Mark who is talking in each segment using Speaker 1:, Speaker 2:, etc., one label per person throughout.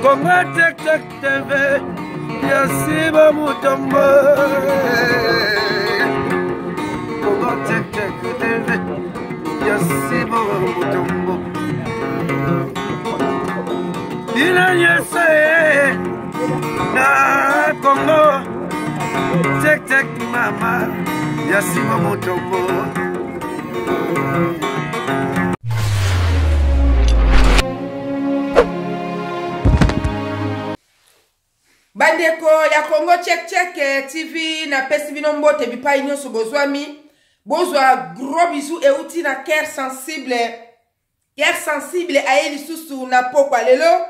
Speaker 1: Congo Tek Tek TV ya Siba Mutombo. Congo Tek Tek TV ya Siba Mutombo. Bino nyonso ye na Congo Tek Tek mama ya Siba Mutombo.
Speaker 2: Bandeko ya Congo Check Check eh, TV napesi bino mbote bipai nyonso bozwami bozwa gros bisous euti na cœur sensible cœur sensible aye lisusu na pokwa lelo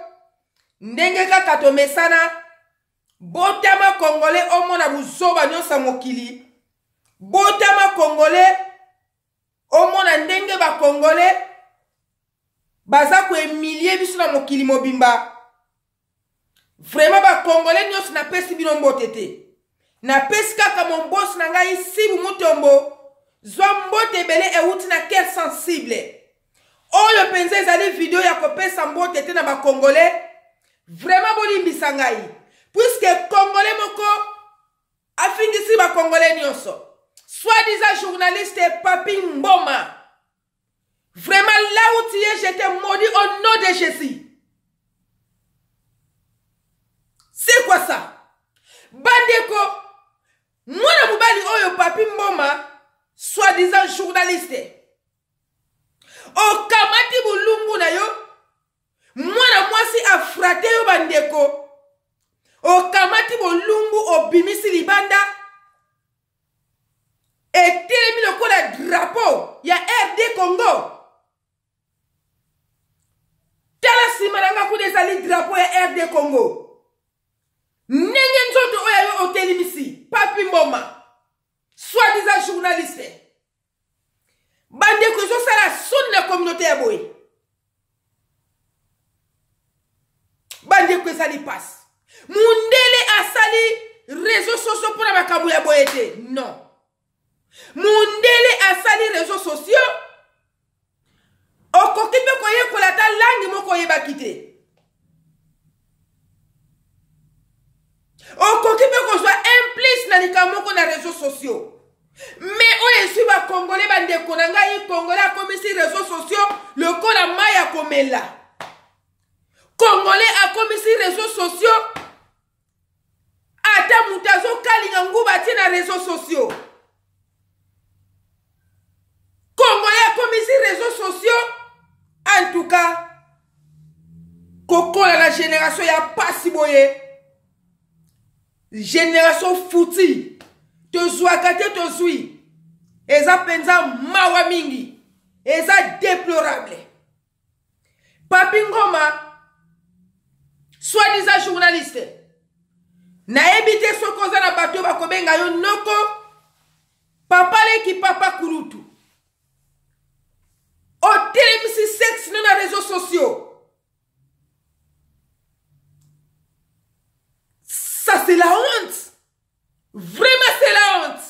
Speaker 2: ndenge kaka tomesana botama congolais omona buzoba nyonso ya mokili botama congolais omona ndenge ba congolais baza koemilie biso na mokili mobimba vraiment ba congolais nyonso napesi bino mbote te napesi kaka mombosi na ngai sibu mutombo zwa mbote ebele euti na cœur sensible oyo mpenza ezali video ya kopesa mbote te na ba congolais vraiment bolimbisa ngai puiske congolais moko afingisi ba congolais nyonso soit disant journaliste papi mboma vraiment là où tu es je te maudis au nom de jésus c'est quoi ça bandeko mwana mobali oyo papi mboma soit disant journaliste okamati bolumbu na yo mwana mwasi afrate yo bandeko okamati bolumbu obimisi libanda etelemi lokola drapeau ya rd congo tala nsima na nga kuna ezali drapeau ya rd congo ndenge nzoto oyo yo otelemisi papi mboma soit disant journaliste bandeko ezosala soni na communauté ya boye bandeko ezali mpasi mundele asali réseau sociaux mpo na makambo ya boye te non mundele asali réseau sociaux okoki mpe koyekola ata langi moko oyebaki te okoki mpe kozwa un plus na likambo moko na réseau sociaux me oyo eswi bakongole bandeko na ngai kongole akomisi réseau sociaux lokola mai ya komela kongole akomisi réseau sociaux ata moto azokalinga nguba atie na réseau sociaux kongole akomisi réseau sociaux en tout cas kokola na génération ya pasi boye génération futi tozwaka te tozwi eza mpenza mawa mingi eza déplorable papi ngoma soi-disant journaliste nayebi te soki oza na bato bakobenga yo noko papa leki papa kulutu otelemisi sexe no na réseaux sociaux ça c'est la honte vraiment c'est la honte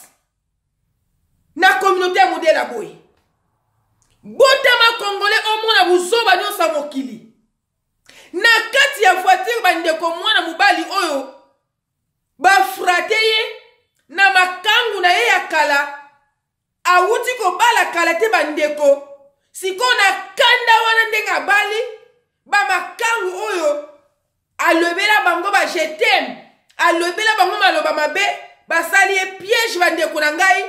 Speaker 2: na communauté ya modele ya boye botama congolais omona buzoba nyonso ya mokili na kati ya voiture bandeko mwana mobali oyo bafrate ye na makangu na ye ya kala awuti kobala kala te bandeko sikoyo na kanda wana ndenge abali bamakangu oyo alobela bango ba je t'aime alobela bango maloba mabe basali ye piège bandeko na ngai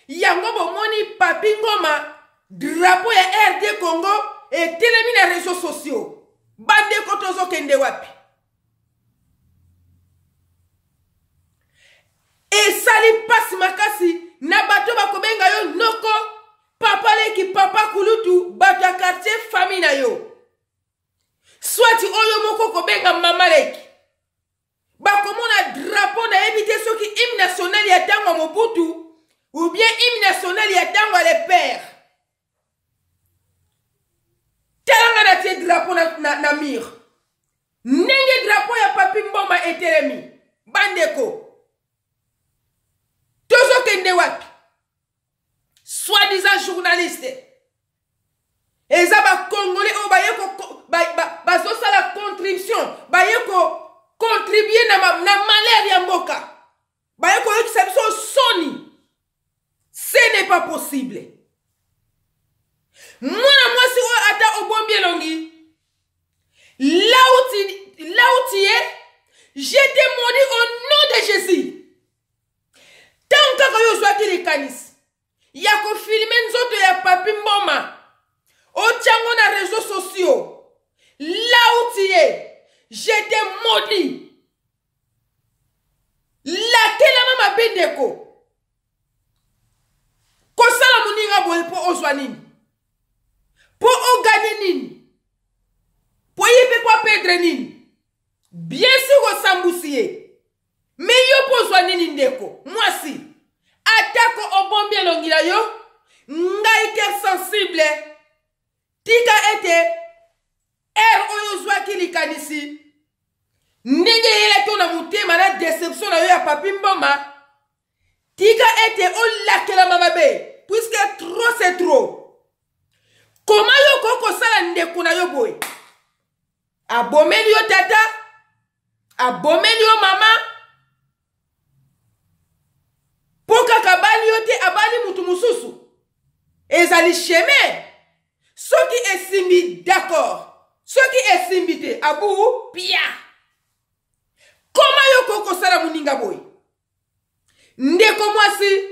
Speaker 2: yango bomoni papi ngoma drapeau ya rd congo etelemi na réseaux sociaux bandeko tozokende wapi esali mpasi makasi na bato bakobenga yo noko papa leki papa kulutu bato ya quartier famille na yo swati oyo moko kobenga mama leki bakomona drapeau nayebi te soki hymne national ya ntango ya mobutu ou bien hymne national ya ntango ya le père tala nga natie drapeau na, na, na mire ndenge drapeau ya papi mboma etelemi bandeko tozokende wapi soi-disant journaliste eza bacongolais oyo baye bazosala ba, contribution baye sensible. Mwana mwasi oyo ata obombi elongi, là où tu, là où tu es, je te maudis au nom de Jésus. Ntango kaka yo ozwaki likanisi ya kofilme nzoto ya Papi Mboma, otyango na réseaux sociaux, là où tu es, je te maudis. Lakelama mabe ndeko. Kosala moninga boye mpo ozwa nini? Mpo oganye nini? Mpo ye mpe mpo apedre nini? Bien sûr osambusi ye, me yo mpo ozwa nini ndeko mwasi? Atako obombi elongi na yo, ngai cœur sensible, tika ete heure oyo ozwaki likanisi ndenge eyelaki yo na motema na deception na yo ya Papi Mboma, tika ete olakelama mabe, puisque trop c'est trop. Koma yo okoki kosala ndeko na yo boye? Abomeli yo tata, abomeli yo mama, mpo kaka abali yo te, abali mutu mosusu. Ezali chemin. Soki esimbi, d'accord, soki esimbi te, abu pia. Koma yo okoki kosala moninga boye? Ndeko mwasi,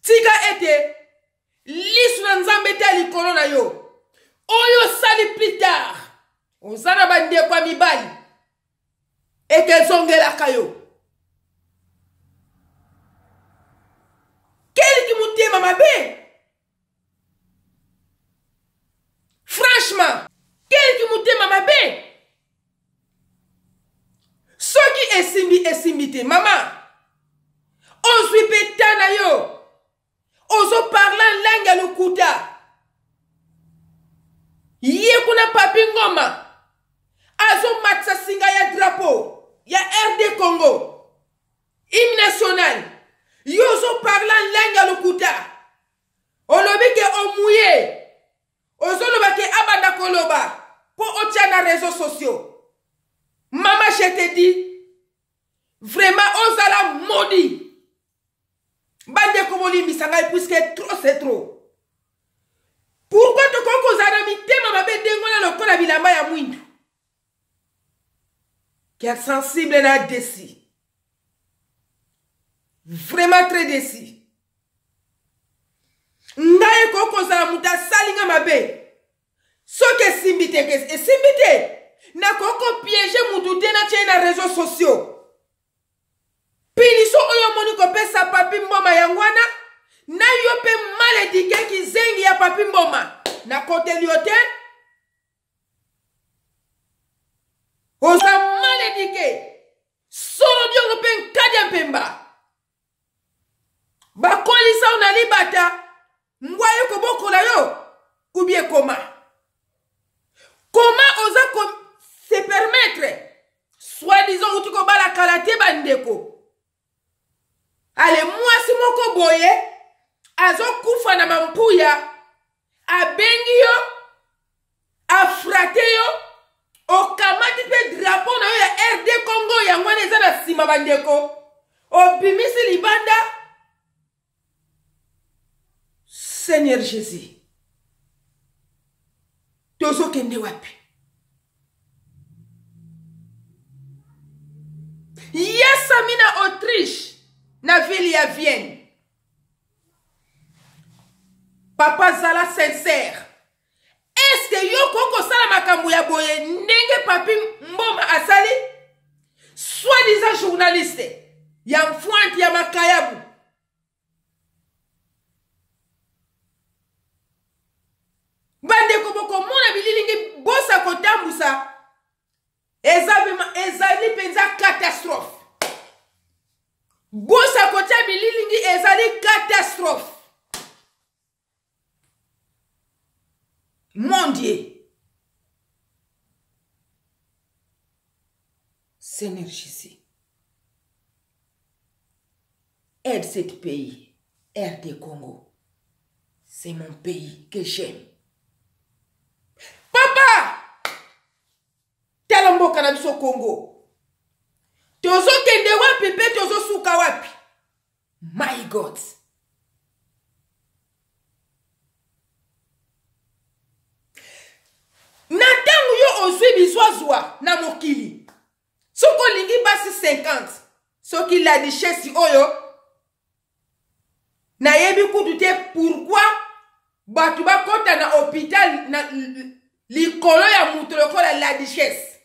Speaker 2: tika ete lisu na Nzambe te likolo na yo. Oyo osali plus tard, oza na bandeko ya mibali, ete ezongelaka yo. Keliki motema mabe, franchement, keliki motema mabe. Soki esimbi, esimbi te, mama, ozwi mpe ta na yo, ozoparla langue ya lokuta. Ye kuna Papi Ngoma azomatisa singa ya drapeau ya RD Congo, hymne national, yo ozoparla langue ya lokuta. Olobi ke omuye, ozoloba ke abanda koloba mpo otia na réseaux sociaux. Mama, je te dis vraiment, ozala maudit. Bandeko, bolimbisa ngai, puisque trop c'est trop. Pourquoi tokoki kozala na mitema mabe ndenge wana lokola bilamba ya mwindu? Cœur sensible na déçu, vraiment très déçu. Ngai ekoki kozala moto asali nga mabe, soki esimbi te, esimbi te. Nakoki kopiéger mutu te, natie ye na réseaux sociaux. Punition oyo omoni kopesa Papi Mboma, yango wana na yo mpe mal éduqué, kizengi ya Papi Mboma, nakoteli yo te, oza mal éduqué, solo diongo mpe nkadi ya mpemba. Bakolisa yo na libata, mbwa ye kobokola yo ubie. Koma koma oza ko se permettre, soi-disant uti kobala kala te? Bandeko, ale mwasi moko boye azokufa na mampuya, abengi yo, afratter yo, okamati mpe drapeau na yo ya RD Congo, yango wana eza na nsima. Bandeko, obimisi libanda. Seigneur Jésus, tozokende wapi? Yasami na Autriche, na ville ya Vienne. Papa, zala sincère. Eske yo okoki kosala makambo ya boye ndenge Papi Mboma asali, soi-disant journaliste ya mfwante ya makayabu? Bandeko, bokomona bililingi bosa kotambusa, ezali mpenza catastrophe. Bosa kotia bililingi, ezali catastrophe. Mon Dieu, Seigneur Jésus, aide ce pays, RD Congo. C'est mon pays que j'aime. Papa, tala mboka na biso Congo. Tozokende wapi mpe tozosuka wapi? My God. bizwazwa na mokili. Soki olingi basi 50, soki la duchesse oyo nayebi kutu te pourquoi bato bakota na hôpital na likolo ya moto lokola la duchesse.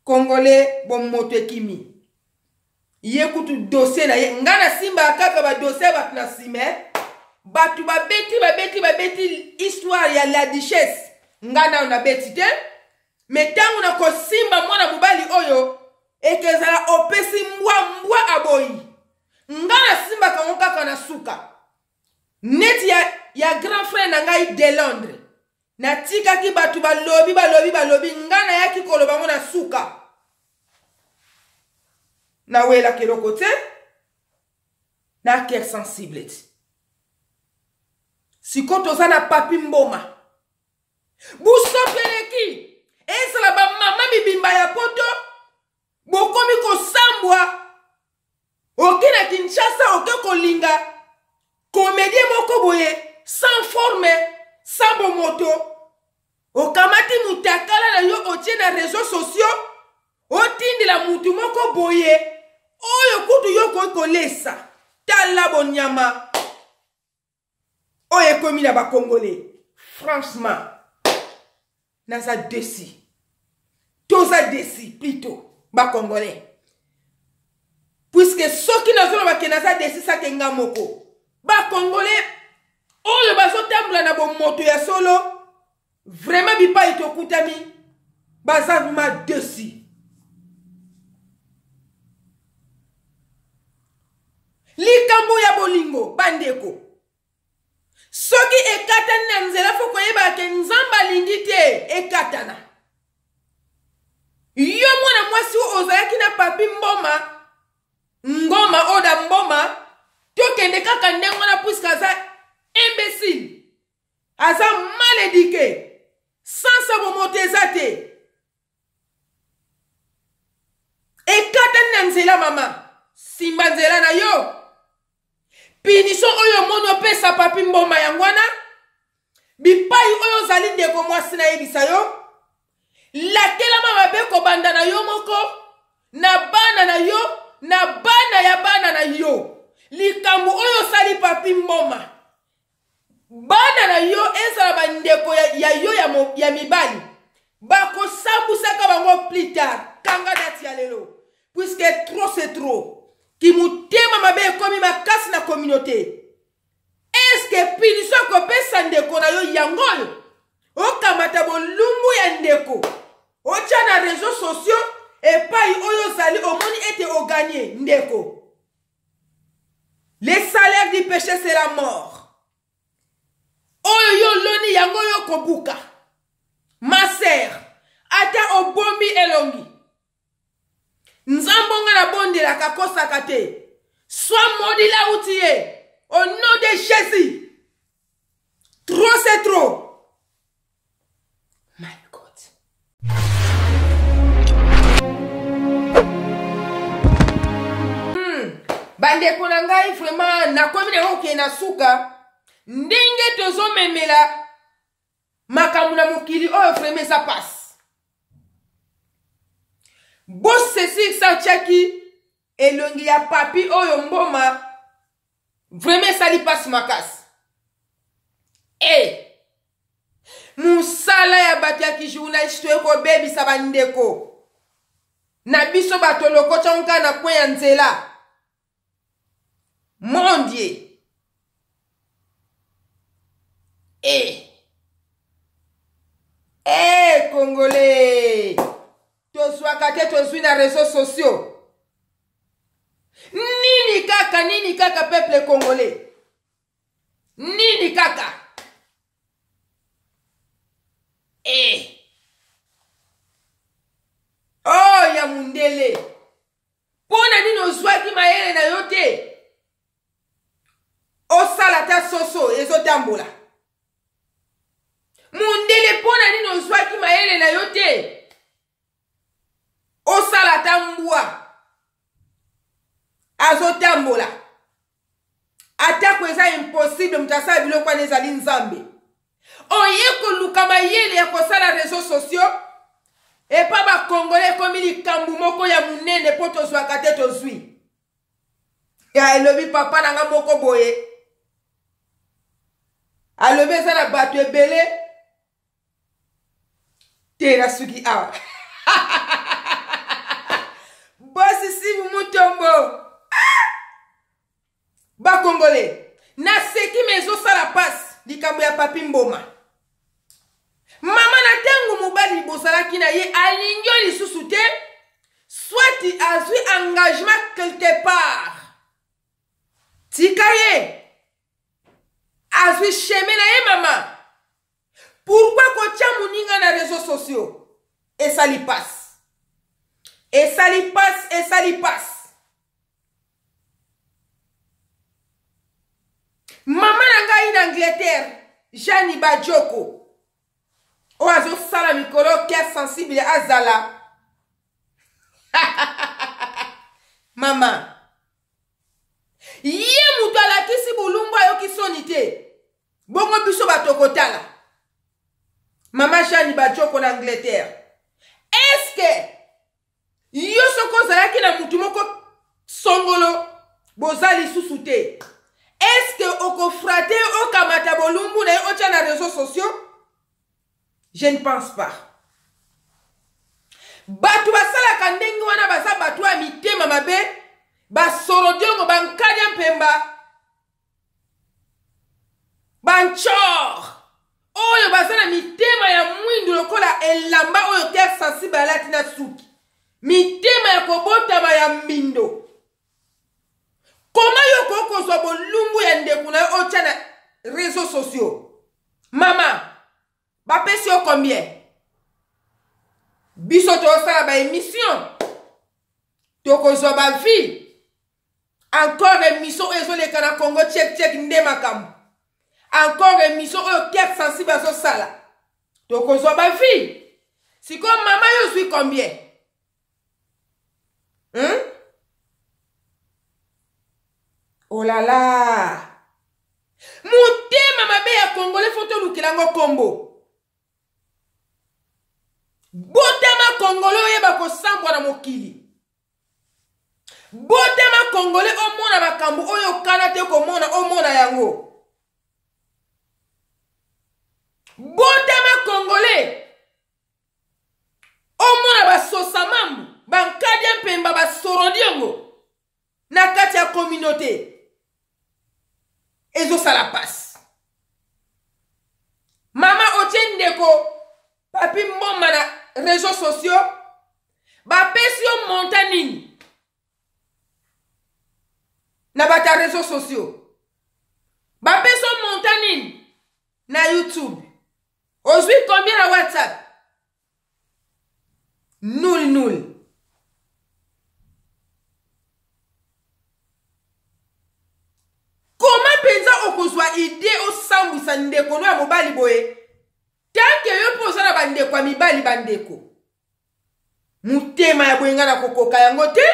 Speaker 2: Congolais bomoto ekimi ye kutu dossier na ye nga nasimbaka kaka badossier ya bato na nsima eh? Bato babeti babeti babeti histoire ya la duchesse, nga nano nabeti te. Me ntango nakosimba mwana mobali oyo ekezala opesi mbwa mbwa aboyi, nga nasimbaka yango kaka na suka neti ya grand frère na ngai de Londres. Natikaki bato balobi balobi balobi, nga nayaki koloba yango na suka. Nawelaka eloko te na cœur sensible ti sikoyo toza na Papi Mboma. Busoto eleki, ezala bamama mibimba ya poto bokomi kosambwa. Oke na Kinshasa, oke kolinga komedie moko boye sans forme, sans bomoto, okamati mutakala na yo otie na réseaux sociaux, otindela mutu moko boye oyo kutu yo okoki kolesa. Tala bonyama oyo ekomi na bakongole. Franchement naza desi, toza desi plutôt bakongolais, puisque soki nazoloba ke naza desi sake nga moko. Bakongolais oyo bazotambola na bomoto ya solo, vraiment bipai tokutami baza vraiment desi. Likambo ya bolingo bandeko, soki ekatani na nzela, fo koyeba ke Nzambe alingi te ekatana. Yo mwana mwasi oyo ozalaki na Papi Mboma, Ngoma oda Mboma, tokende kaka ndenge wana puiske aza imbécile, aza mal éduqué, sansa bomoto eza te. Ekatani na nzela, mama, simba nzela na yo. Punition oyo omoni opesa Papi Mboma yango wana. Bipai oyo ozali, ndeko mwasi, nayebisa yo, lakelama mabe kobanda na yo moko, na bana na yo, na bana ya bana na yo. Likambo oyo osali Papi Mboma, bana na yo, ezala bandeko ya yo ya mibali, bakosambusaka bango plus tard. Kanga date ya lelo, puisque trop c'est trop. Kimotema mabe ekomi makasi na communauté. Eske punition akopesa ndeko na yo yango oyo? Okamata bolumbu ya ndeko, otya na réseaux sociaux epai oyo ozali, omoni ete oganye ndeko. Le salaire du péché, c'est la mort. Oyo yo oloni, yango oyo kobuka. Ma sœur, ata obombi elongi, Nzambe nga nabondelaka akosaka te. Sois maudit là où tu es, au nom de Jésus. Trop c'est trop. My God. Bandeko na ngai, vraiment nakomi nango kokende na suka. Ndenge tozomemela makambo na mokili oyo, vraiment eza pasi. Bosesi atiaki elongi ya Papi oyo Mboma, vraiment esali mpasi makasi. E mosala ya bato ya kijournaliste oyo kobebisa bandeko na biso, bato lokotyango kaka na coin ya nzela. Mon Dieu, e e Congolais, tozwaka te, tozwi na réseaux sociaux. Nini kaka, nini kaka, peuple congolais, nini kaka? E oh ya mundele, mpo na nini ozwaki mayele na yo te osala ata soso ezotambola? Mundele, mpo na nini ozwaki mayele na yo te osala ata mbwa azotambola? Atako eza impossible, moto asala biloko wana ezali Nzambe. Oye koluka mayele ya kosala réseaux sociaux. Epa ba congolais ekomi likambo moko ya munene po tozwaka te tozwi. Ya elobi papa na nga moko boye. Alobi eza na bato ebele te nasuki awa. Bosi Sibu Mutombo. Ah! Ba congolais naseki me ezosala pasi likambo ya papi mboma mama na ntango mobali bozalaki na ye alingi yo lisusu te swati azwi engagement quelque part tika ye azwi chemin na ye mama pourquoi kotya moninga na réseaux sociaux esali pasi esali pasi esali pasi mama na ngai na angleterre jeanne bajoko oyo azosala mikolo cœur sensible azala mama ye moto alakisi bolumbu ayoki soni te bongo biso bato kotala mama jeanne bajoko na angleterre eske yo soki ozalaki na mutu moko songolo boza lisusu te eske okofrate okamata bolumbu na ye otya na réseau sociaux? Je ne pense pas. Bato basalaka ndenge wana baza bato ya mitema mabe, basorodiongo, bankadia mpemba, banchor oyo baza na mitema ya mwindu lokola elamba oyo terre sensible alati na suki, mitema ya kobotama ya mbindo. Koma yo okoki kozwa bolumbu ya ndeko na yo otya na réseaux sociaux? Mama, bapesi yo combien? Biso tozosala ba émission, tokozwa ba vie. Encore émission oyo ezoleka na Congo check check nde makambo. Encore émission oyo cœur sensible azosala, tokozwa ba vie. Sikoyo mama yo ozwi combien? Oh là là, motema mabe ya congolais fo tolukela yango kombo. Botama congolais oyeba kosambwa na mokili. Botama congolais omona makambo oyo okana te komona, omona yango. Botama congolais omona basosamambu, bankadia mpemba, basorodiongo na kati ya communauté. Ezosala pasi. Mama otie ndeko Papi Mboma na réseaux sociaux, bapesi yo montant nini na bato ya réseaux sociaux? Bapesi yo montant nini na YouTube? Ozwi combien na WhatsApp? Nul nul. Koma mpenza okozwa ide osambwisa ndeko no ya mobali boye, tanke yo mpe oza na bandeko ya mibali, bandeko motema ya boye nga na kokoka yango te.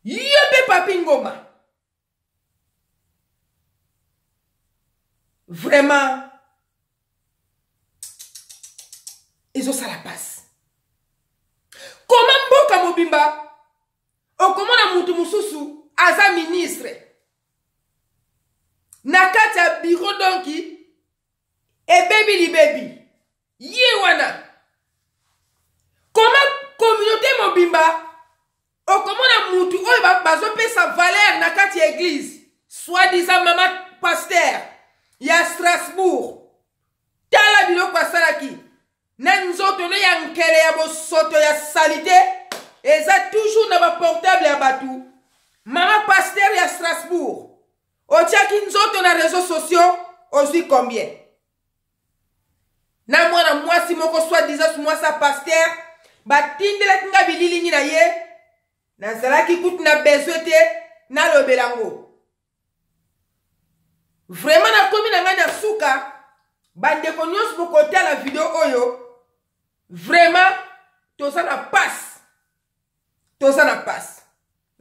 Speaker 2: Yo mpe Papi Ngoma vraiment ezosala pasi. Koma mboka mobimba okomona mutu mosusu aza ministre na kati ya bureau, donki ebebi libebi ye wana. Koma communauté mobimba okomona mutu oyo bazopesa valeur na kati ya église, soi-disant mama pasteur ya Strasbourg. Tala biloko asalaki na nzoto ne ya nkele ya bosoto ya salite, eza toujours na baportable ya bato. Mama pasteur ya Strasbourg, otiaki nzoto na réseaux sociaux, ozwi combien? Na mwana mwasi moko soi-disant mwasi ya pasteur, batindelaki nga bililingi na ye, nazalaki kutu na besoin te nalobela yango. Vraiment nakomi na ngai na suka. Bandeko nyonso bokotala video oyo, vraiment toza na pasi, toza na pasi.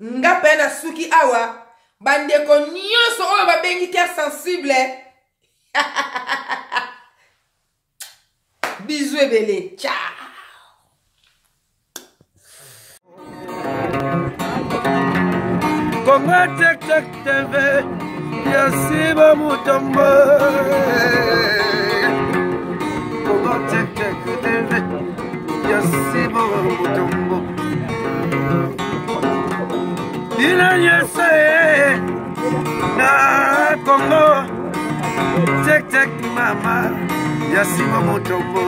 Speaker 2: Nga mpe nasuki awa. Bandeko nyonso oyo babengi cœur sensible. Bisous ebele, ciao.
Speaker 1: Congo Tek Tek TV ya Siba Mutombo. Congo Tek Tek TV ya Siba Mutombo. Bino nyonso ye na Congo Tek Tek mama ya Siba Mutombo.